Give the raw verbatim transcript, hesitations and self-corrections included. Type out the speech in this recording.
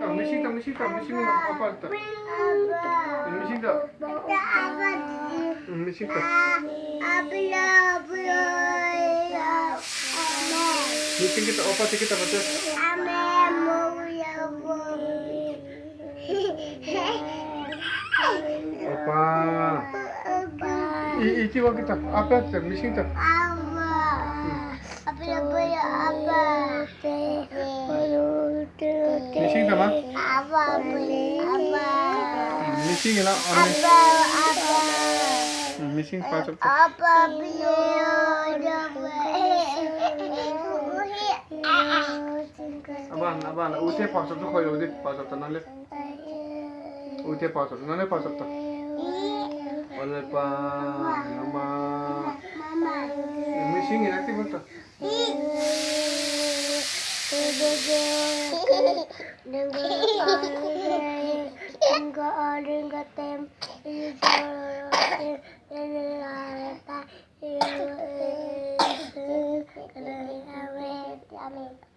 Missing ta, missing ta, missing ta, apa ta. Missing ta. Missing ta. Missing kita, apa ta kita, apa ta. Apa. I, i, ti wa kita, apa ta, missing ta. Missing ta ma? Missing ina, amen. Missing pa chok ta. Aban, aban, u te pa chok ta khoi lo di, pa chok ta na le. U te pa chok ta, na le pa chok ta. Ole pa, ama. Missing ina ti ma ta. Amen.